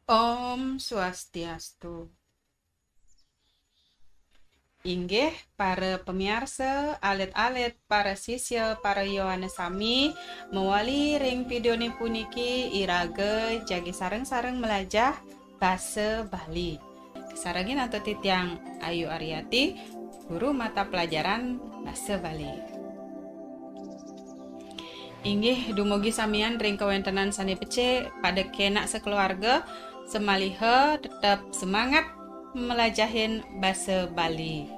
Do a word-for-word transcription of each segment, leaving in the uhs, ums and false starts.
Om Swastiastu. Inggih, para pamiarsa, alit-alit, para sisya, para yowana sami, mawali ring vidéoné puniki iraga jagi sareng-sareng malajah basa Bali. Sarengin antuk titiang Ayu Ariati, guru mata pelajaran basa Bali. Inggih, dumugi samian ring kawéntenan sané becik, pada kénak sakeluarga, samaliha tetep semangat malajahin basa Bali.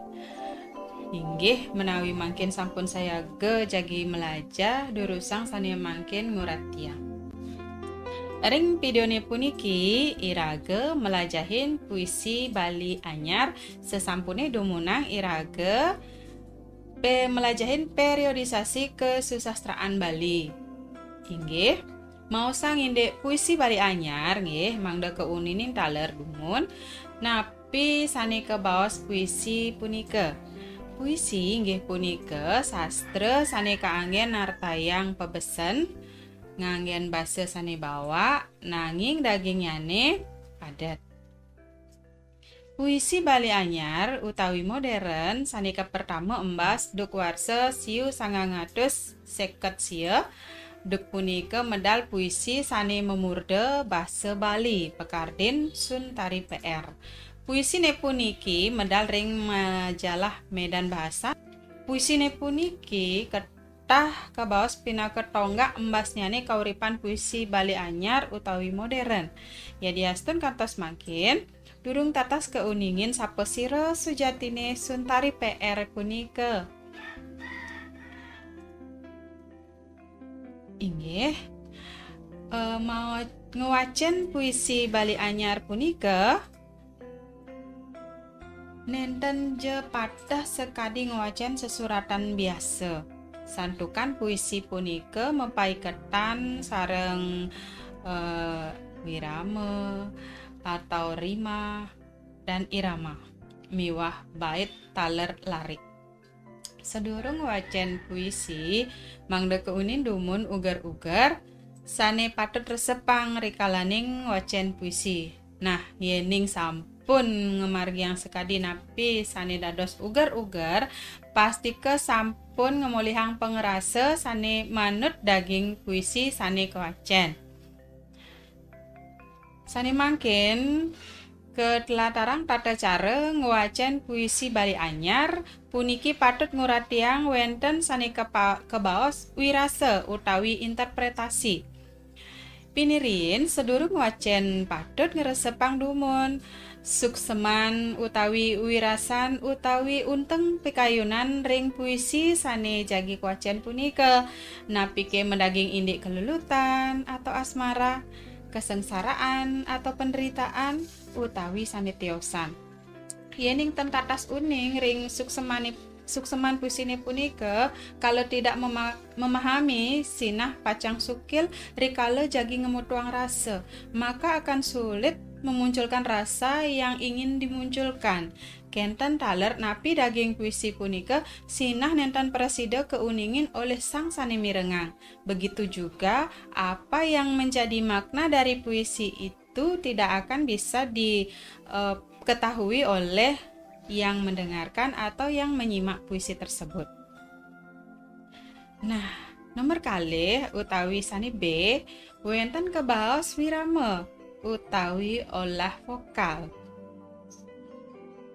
Inggih, menawi mangkin sampun sayaga jagi malajah, durusang sané mangkin nguratiang. Ring vidéoné puniki, iraga malajahin puisi Bali anyar, sasampuné dumunung iraga pe-, malajahin periodisasi kasusastraan Bali. Inggih, maosang indik puisi Bali anyar, nggih, mangda kauningin taler dumun napi sané kabaos puisi punika. Puisi inggih punika sastra sané kaanggén nartayang pabesen, nganggén basa sané bawak, nanging dagingnyané padet. Puisi Bali anyar utawi modern sané kapertama embas duk warsa siu sangang atus seket sia, duk punika medal puisi sané mamurda basa Bali, pakardin Suntari P R. Puisiné puniki medal ring majalah Medan Bahasa. Puisiné puniki ketah kabaos pinaka tonggak embasnyané kauripan puisi Bali anyar utawi modern. Yadiastun kantos mangkin, durung tatas kauningin sapasira sujatiné Suntari P R punika. Inggih, eh, mau ngwacén puisi Bali anyar punika, nénten ja pateh sakadi ngwacén sesuratan biasa. Santukan puisi punika mapaiketan sareng, eh, wirama atau rima dan irama miwah bait taler larik. Sadurung ngwacén puisi, mangda kaunin dumun uger-uger sané patut resepang rikalaning ngwacén puisi. Nah, yéning sampun ngamargiang sakadi napi sané dados uger-uger, pastika sampun ngamolihang pangrasa sané manut daging puisi sané kawacén. Sané mangkin, katlatarang tata cara ngwacén puisi Bali anyar, puniki patut nguratiang wénten sané kapa-, kabaos wirasa utawi interpretasi. Pinirin, sadurung ngwacén patut ngresepang dumun sukseman utawi wirasan utawi unteng pikayunan ring puisi sané jagi kawacén punika, napiké madaging indik kalulutan atau asmara, kasangsaraan atau penderitaan, utawi sané tiosan. Yéning ten tatas uning ring suksemané-, sukseman puisiné punika, kalau tidak mema-, memahami, sinah pacang sukil rikala jagi ngemutuang rasa, maka akan sulit memunculkan rasa yang ingin dimunculkan. Kénten taler napi daging puisi punika sinah nénten prasida kauningin olih sang sané mirengang. Begitu juga apa yang menjadi makna dari puisi itu tidak akan bisa di, eh, ketahui oleh yang mendengarkan atau yang menyimak puisi tersebut. Nah, nomor kalih utawi sané B, wénten kabaos wirama utawi olah vokal.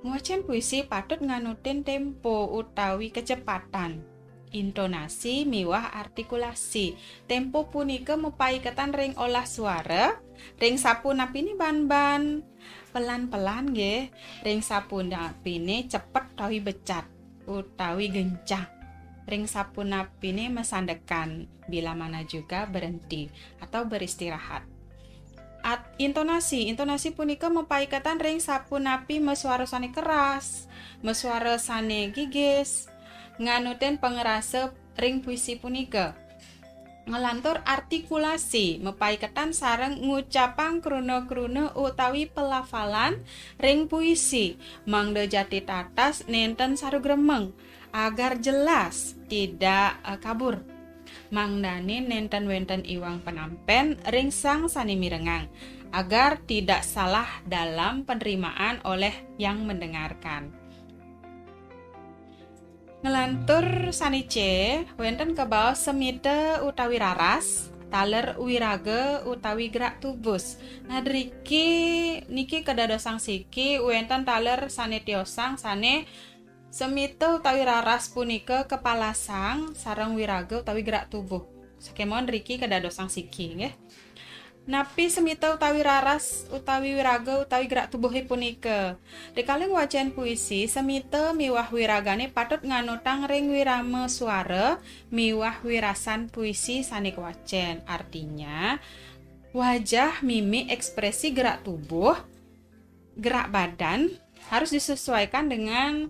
Ngwacén puisi patut nganutin tempo utawi kecepatan, intonasi miwah artikulasi. Tempo punika mapaiketan ring olah suara, ring sapunapiné banban pelan-pelan nggih, ring sapunapiné cepet utawi becat, utawi gencang. Ring sapunapiné masandekan, bila mana juga berhenti atau beristirahat. At-, intonasi, intonasi punika mapaiketan ring sapunapi masuara sané keras, masuara sané gigis, nganutin pangrasa ring puisi punika. Nglantur artikulasi, mapaiketan sareng ngucapang kruna-kruna utawi pelafalan ring puisi, mangda jati tatas nénten saru gremeng, agar jelas, tidak, eh, kabur. Mangdane nenten wenten iwang penampen ring sang sane mirengang, agar tidak salah dalam penerimaan oleh yang mendengarkan. Nglantur sane C, wenten kabaos semita utawi raras, taler wiraga utawi gerak tubus. Nah, driki niki kadadosang siki wenten taler sane tiosang sane semita utawi raras punika kapalasang sareng wiraga utawi gerak tubuh. Sakemawon driki kadadosang siki, nggih. Napi semita utawi raras utawi wiraga utawi gerak tubuhe punika? Rikala ngwacen puisi, semita miwah wiragane patut nganutang ring wirama suara miwah wirasan puisi sane kawacen. Artinya, wajah, mimik, ekspresi, gerak tubuh, gerak badan harus disesuaikan dengan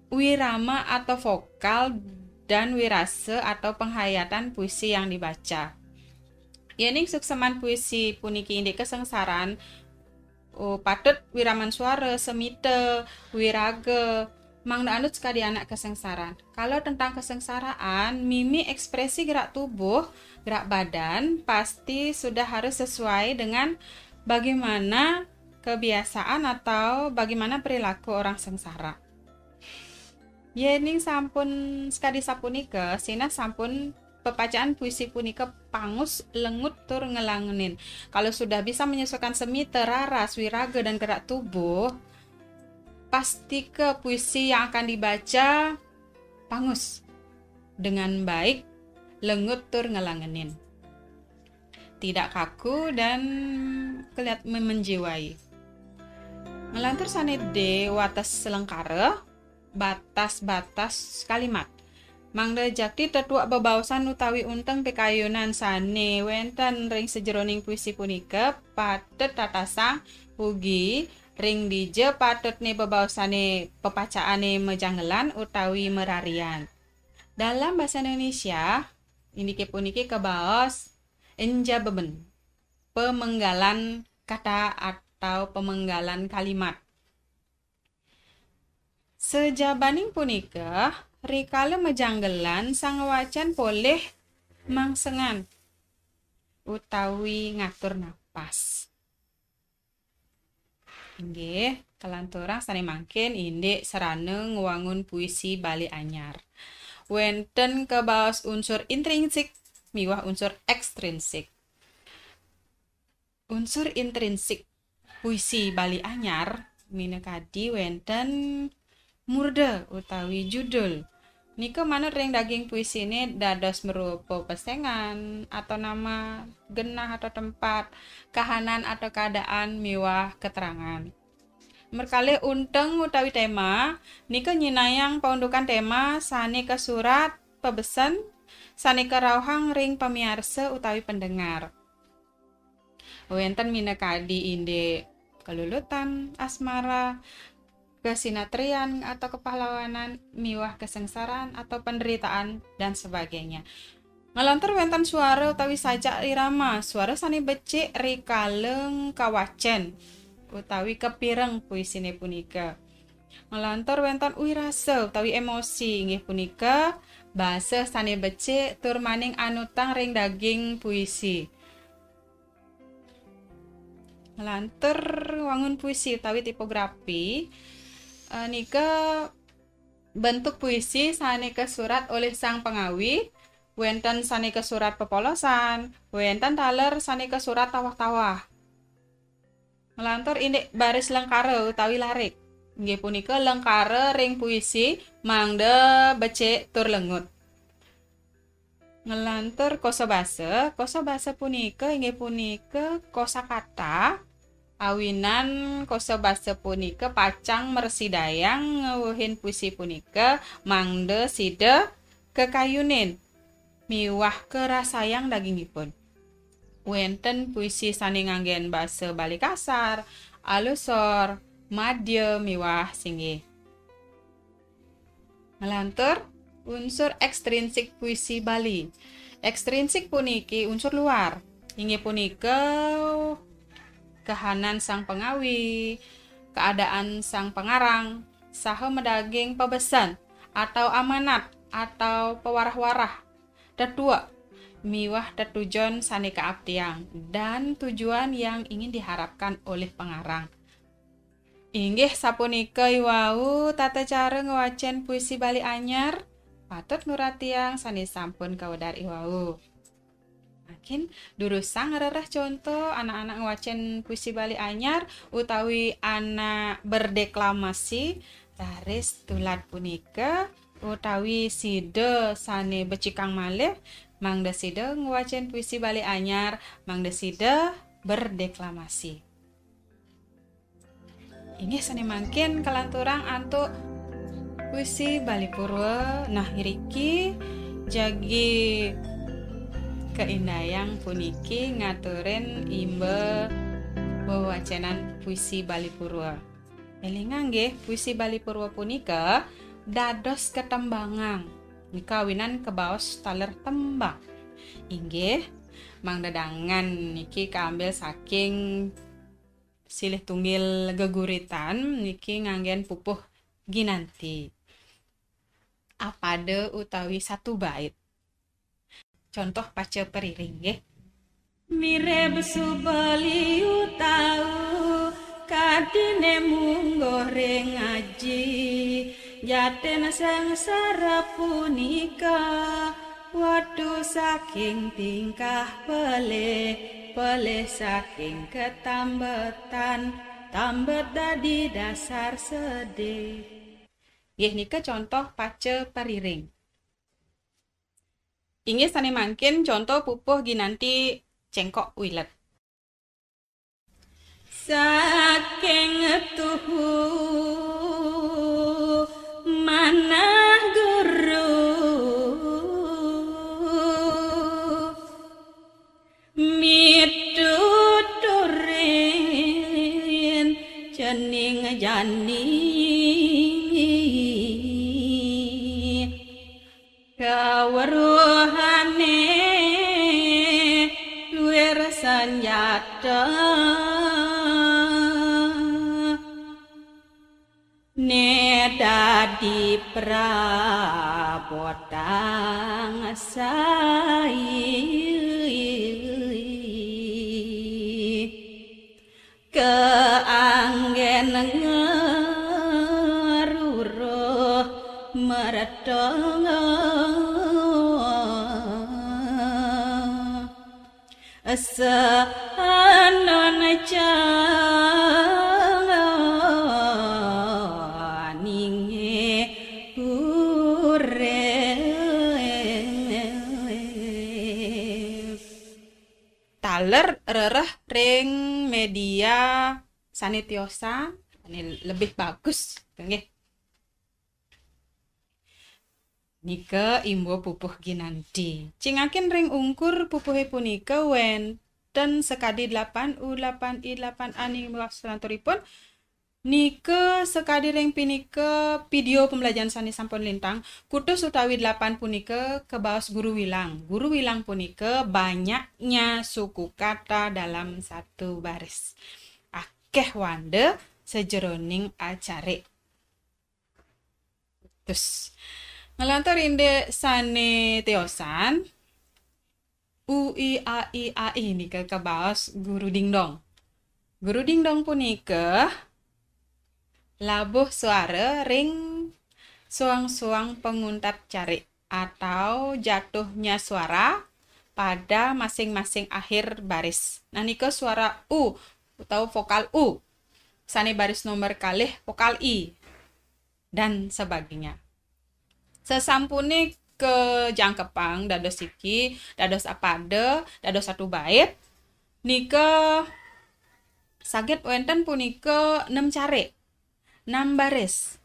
wirama atau vokal dan wirasa atau penghayatan puisi yang dibaca. Yening sukseman puisi puniki indik kasengsaran, oh, patut wiraman suara, semita, wiraga, mangda anut sakadi anak kasengsaran. Kalau tentang kesengsaraan, mimik, ekspresi, gerak tubuh, gerak badan pasti sudah harus sesuai dengan bagaimana kebiasaan atau bagaimana perilaku orang sengsara. Yening sampun sakadi sapunika, sinah sampun pepacaan puisi punika pangus, lengut, tur ngelangenin. Kalau sudah bisa menyesuaikan semita, raras, wiraga, dan gerak tubuh, pastika puisi yang akan dibaca pangus, dengan baik, lengut, tur ngelangenin. Tidak kaku dan kelihat menjiwai. Nglantur sane D, wates lengkara, batas-batas kalimat. Mangda jakti tetuek bebaosan utawi unteng pikayunan sane wenten ring sajeroning puisi punika patut tatasang ugi ring dija patutne bebaosane pepacaane majanggelan utawi mararian. Dalam basa Indonesia, indike puniki kabaos enjabeben, pemenggalan kata atau pemenggalan kalimat. Sajabaning punika, rikala majanggelan, sang ngwacen polih mangsengan utawi ngatur napas. Inggih, kalanturang sane mangkin indik sarana ngwangun puisi Bali anyar. Wenten kabaos unsur intrinsik miwah unsur ekstrinsik. Unsur intrinsik puisi Bali anyar minakadi wenten murda utawi judul. Nika manut ring daging puisine dados marupa pesengan atau nama, genah atau tempat, kahanan atau keadaan miwah keterangan. Merkalih unteng utawi tema, nika nyinayang paundukan tema sane kasurat pabesen sane karauhang ring pamiarsa utawi pendengar. Wenten minakadi indik kalulutan, asmara, kasinatrian atau kepahlawanan, miwah kasengsaran atau penderitaan, dan sebagainya. Nglantur wenten suara utawi sajak irama, suara sane becik rikala kawacen utawi kapireng puisine punika. Nglantur wenten wirasa utawi emosi, inggih punika basa sane becik tur maning anutang ring daging puisi. Nglantur wangun puisi utawi tipografi, eh, nika bentuk puisi sane kasurat olih sang pangawi, wenten sane kasurat pepolosan, wenten taler sane kasurat tawah-tawah. Nglantur indik baris lengkara utawi larik, inggih punika lengkara ring puisi mangda becik tur lengut. Nglantur kosa basa, kosa basa punika inggih punika kosakata, awinan kosa basa punika pacang mrasidayang ngwewehin puisi punika mangda sida kakayunin miwah karasayang dagingipun. Wenten puisi sane nganggen basa Bali kasar, alusor, madya miwah singgih. Nglantur unsur ekstrinsik puisi Bali. Ekstrinsik puniki unsur luar. Inggih punika kahanan sang pangawi, keadaan sang pangarang, saha madaging pabesen atau amanat atau pawarah-warah. tetuek miwah tetujon sane kaaptiang dan tujuan yang ingin diharapkan oleh pengarang. Inggih sapunika iwau tata cara ngwacen puisi Bali anyar. Patut nuratiang sane sampun kawedar iwau. Mangkin durusang ngrereh conto anak-anak ngwacen puisi Bali anyar utawi anak berdeklamasi, raris tulad punika utawi sida sane becikang malih, mangda sida ngwacen puisi Bali anyar, mangda sida berdeklamasi. Inggih sane mangkin kalanturang antuk puisi Bali Purwa. Nah, iriki jagi kaindayang puniki ngaturin imba wewacenan puisi Bali Purwa. Elingang nggih, puisi Bali Purwa punika dados ketembangang, kawinan kabaos taler tembang. Inggih, mangda dangan niki kaambil saking silih tunggil geguritan niki nganggen pupuh ginanti. Apada utawi satu bait. Contoh paca periring nggih. Mirib subeli utau kadine mungguh ring aji, jatin sangsara punika watu saking tingkah pelih, pelih saking ketambetan, tambet dadi dasar sedih. Nggih nika contoh paca periring. Inggih sane mangkin conto pupuh ginanti cengkok wilet. Saking tuhu manah guru mituturin cening jani. Kaweruhane luwir sanjata ne dadi prabotang sai. Kaanggen ngaruruh mertongo sanon caninge urip. Taler rereh ring media sane tiosan, sane lebih bagus, nggih. Nika imba pupuh ginanti. Cingakin ring ungkur pupuhe punika wenten sakadi delapan U delapan I delapan A ning salanturipun. Nika sakadi ring pinika video pembelajaran sane sampun lintang. Kutus utawi delapan punika kabaos guru wilang. Guru wilang punika banyaknya suku kata dalam satu baris. Akeh wanda sajeroning acarik. Terus, nglantur indik sane tiosan, U I A I A I nika kabaos guru dingdong. Guru dingdong punika labuh suara ring suang-suang panguntat carik atau jatuhnya suara pada masing-masing akhir baris. Nah, nika suara U atau vokal U. Sane baris nomor kalih vokal I dan sebagainya. Sasampune kajangkepang dados siki, dados apada, dados satu bait, nika saged wenten punika nem carik, enam baris.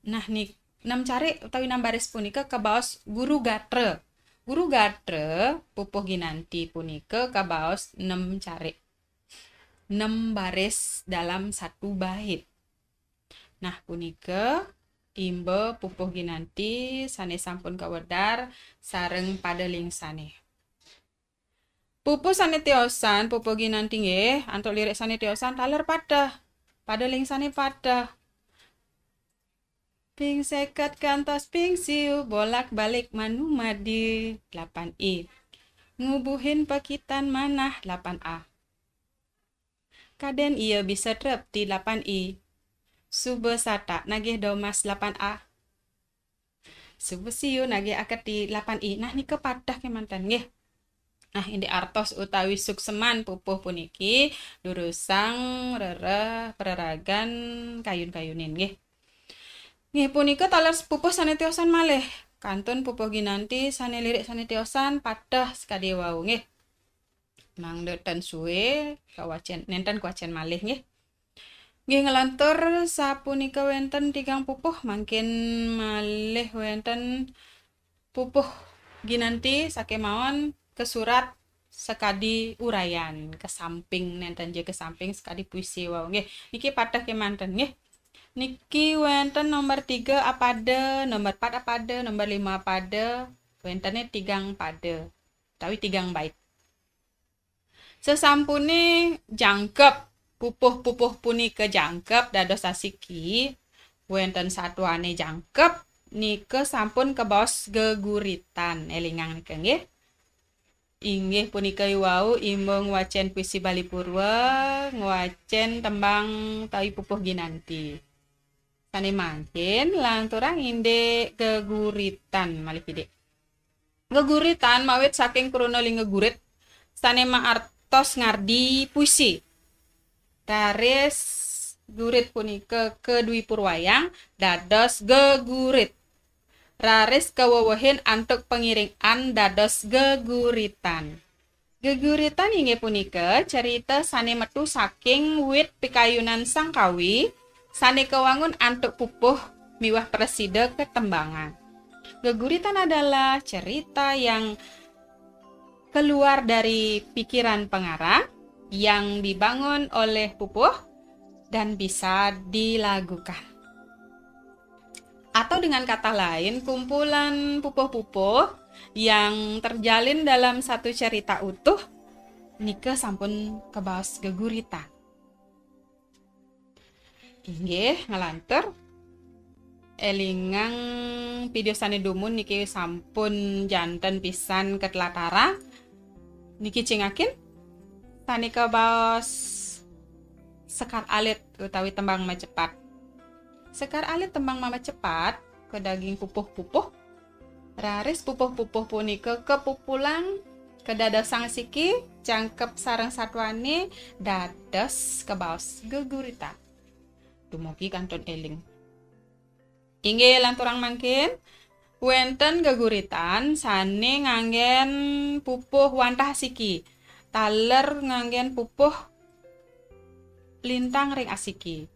Nah, ni-, nem carik utawi enam baris punika kabaos guru gatra. Guru gatra pupuh ginanti punika kabaos nem carik, enam baris dalam satu bait. Nah, punika imba pupuh ginanti sane sampun kawedar sareng pada lingsane. Pupuh sane tiosan, pupuh ginanti nggih, antuk lirik sane tiosan taler pateh. Pada lingsane pateh. Ping seket kantos ping siu bolak-balik manumadi delapan I. Ngubuhin pekitan manah delapan A. Kaden ia bisa trep ti delapan I. Suba satak nagih domas delapan A. Suba siu nagih aketi delapan I. Nah, nika pateh kemanten nggih. Nah, indik artos utawi sukseman pupuh puniki durusang rereh pereragan kayun-kayunin nggih. Nggih, punika taler pupuh sane tiosan malih. Kantun pupuh ginanti sane lirik sane tiosan pateh sakadi wau nggih. Mangda ten suwe kawacen, nenten kawacen malih nggih. Nggih, nglantur sapunika wenten tigang pupuh, mangkin malih wenten pupuh ginanti sakemawon kasurat sakadi urayan, kesamping, nenten ja kesamping sakadi puisi wau nggih. Niki pateh kemanten nggih. Niki wenten nomor tiga apada, nomor empat apada, nomor lima apada, wentene tigang pada, utawi tigang bait. Sesampune jangkep, pupuh-pupuh punika jangkep dados asiki, wenten satuane jangkep, nika sampun kabaos geguritan. Elingang nika nggih. Inggih punika iwau imba ngwacen puisi Bali Purwa, ngwacen tembang utawi pupuh ginanti. Sane mangkin lanturang indik geguritan malih kidik. Geguritan mawit saking kruna lingga gurit sane maartos ngardi puisi. Raris gurit punika kadwi purwayang dados gegurit. Raris kawewehin antuk pangiring an dados geguritan. Geguritan inggih punika cerita sane metu saking wit pikayunan Sang Kawi sane kawangun antuk pupuh miwah prasida ketembangan. Geguritan adalah cerita yang keluar dari pikiran pengarang yang dibangun oleh pupuh dan bisa dilagukan. Atau dengan kata lain, kumpulan pupuh-pupuh yang terjalin dalam satu cerita utuh nika sampun kabaos geguritan. Inggih, nglantur. Elingang video sane dumun niki sampun janten pisan katelatarang. Niki cingakin sane kabaos Sekar Alit utawi Tembang Macepat. Sekar Alit Tembang Macepat kadaging pupuh-pupuh. Raris pupuh-pupuh punika kapupulang kadadosang siki, jangkep sareng satuane dados kabaos geguritan. Dumugi kantun eling. Inggih lanturang mangkin, wenten geguritan sane nganggen pupuh wantah siki, taler nganggen pupuh lintang ring asiki.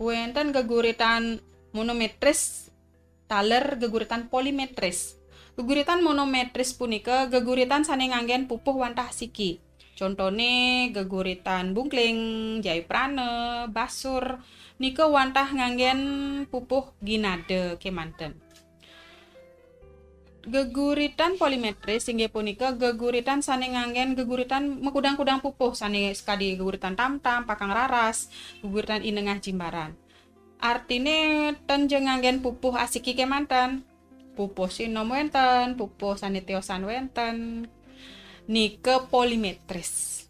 Wenten geguritan monometris, taler geguritan polimetris. Geguritan monometris punika geguritan sane nganggen pupuh wantah siki. Contone geguritan bungkling, jaiprana, basur, nika wantah nganggen pupuh ginada kemanten. Geguritan polimetris inggih punika geguritan sane nganggen geguritan makudang-kudang pupuh sane sakadi geguritan tamtam, pakang raras, geguritan inengah jimbaran. Artine ten ja nganggen pupuh asiki kemanten. Pupuh sinom wenten, pupuh sane tiosan wenten. Nika polimetris.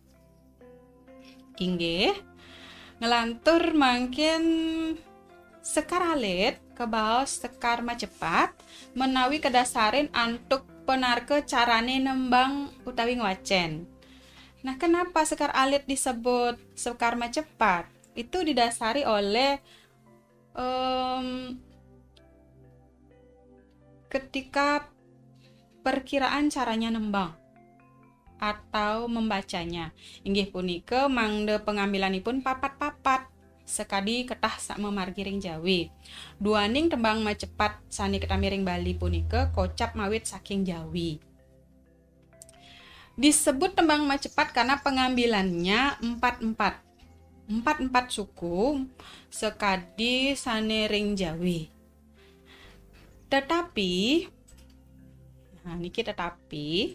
Inggih, nglantur mangkin sekar alit kabaos sekar macepat menawi kadasarin antuk panarka carane nembang utawi ngwacen. Nah, kenapa sekar alit disebut sekar macepat? Itu didasari oleh em, ketika perkiraan caranya nembang atau membacanya. Inggih punika mangda pangambilanipun papat-papat, sakadi ketah sa-, mamargi ring Jawi. Duaning tembang macepat sane katami ring Bali punika kocap mawit saking Jawi. Disebut tembang macepat karena pengambilannya empat-empat. Empat-empat suku sakadi sane ring Jawi. Tetapi, nah, niki tetapi,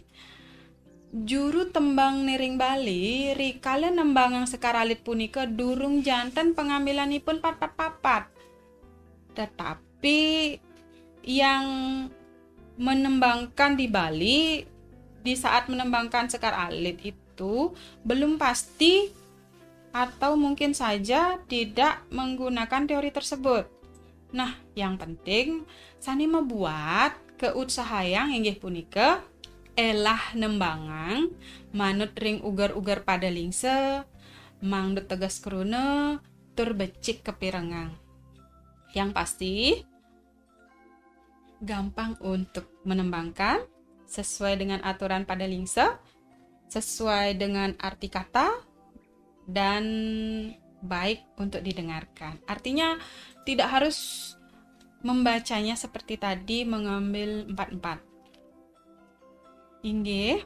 juru tembang niring Bali, rikala nembangang sekar alit punika durung janten pangambilanipun papat-papat. Tetapi, Tapi yang menembangkan di Bali, di saat menembangkan Sekar Alit itu belum pasti atau mungkin saja tidak menggunakan teori tersebut. Nah, yang penting sané mabuat keutsahayang inggih punika élah nembangang manut ring uger-uger pada lingsa, mangda teges kruna, tur becik kapirengang. Yang pasti, gampang untuk menembangkan, sesuai dengan aturan pada lingsa, sesuai dengan arti kata, dan baik untuk didengarkan. Artinya, tidak harus membacanya seperti tadi, mengambil empat-empat. Inggih,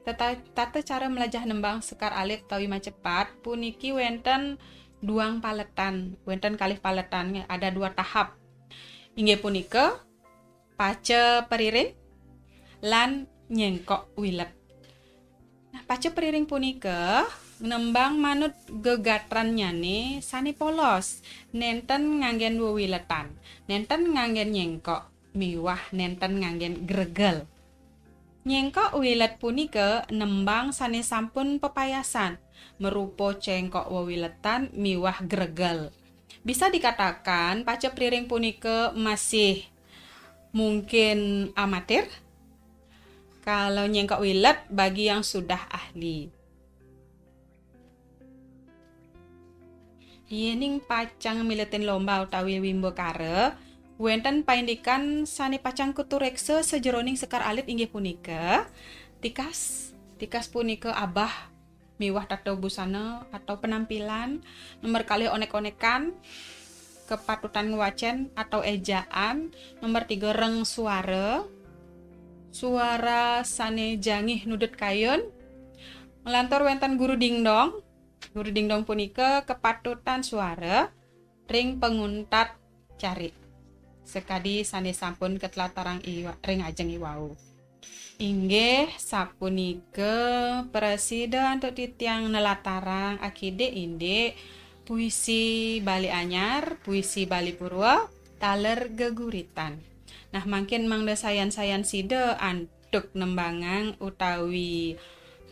tata, tata cara melajah nembang Sekar Alit utawi Macepat puniki wénten duang paletan, wénten kalih paletan, ada dua tahap. Inggih punika paca periring lan nyéngkok wilet. Nah, paca periring punika nembang manut gegatrannyané sané polos, nénten nganggén wewiletan, nénten nganggén nyéngkok, miwah nénten nganggén gregel. Nyéngkok wilet punika nembang sané sampun pepayasan, marupa céngkok wewiletan miwah gregel. Bisa dikatakan paca periring punika masih mungkin amatir. Kalau nyéngkok wilet bagi yang sudah ahli. Yéning pacang miletin lomba utawi wimbakara, wénten paindikan sané pacang katuréksa sajeroning Sekar Alit inggih punika, tikas, tikas punika abah miwah tata busana atau penampilan, nomor kalih onék-onékan, kepatutan ngwacén atau éjaan, nomor tiga reng suara, suara sané jangih nudut kayun, nglantur wénten guru dingdong. Guru dingdong punika kepatutan suara ring panguntat carik, sakadi sané sampun katlatarang iwa-, ring ajeng iwau. Inggih sapunika prasida antuk titiang nlatarang akidik indik puisi Bali Anyar, puisi Bali Purwa, taler geguritan. Nah, mangkin mangda sayan-sayan sida antuk nembangang utawi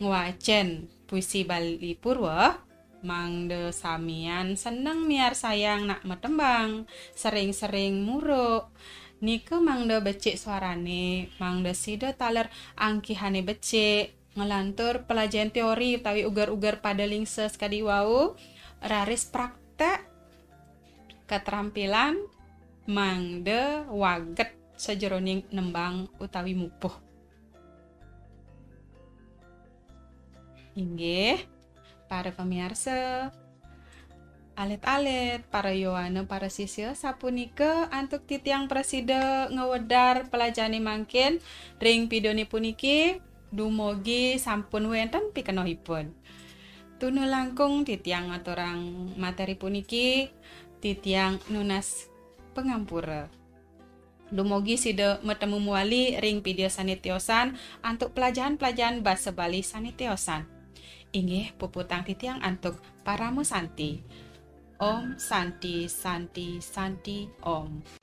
ngwacén puisi Bali Purwa, mangda samian seneng miarsayang nak matembang, sering-sering muruk. Nika mangda becik suarané, mangda sida taler angkihané becik, nglantur pelajahan teori utawi uger-uger pada lingsa sakadi wau, raris praktek katrampilan mangda waget sajeroning nembang utawi mupuh. Inggih, para pamiarsa, alit-alit, para yowana, para sisya, sapunika antuk titiang prasida ngwedar pelajahané mangkin ring vidéoné puniki, dumugi sampun wénten pikenohipun. Tunu langkung titiang ngaturang materi puniki, titiang nunas pangampura. Dumugi sida matemu mawali ring vidéo sané tiosan antuk pelajahan-pelajahan basa Bali sané tiosan. Inggih puputang titiang antuk Parama Santi. Om Santi, Santi, Santi, Om.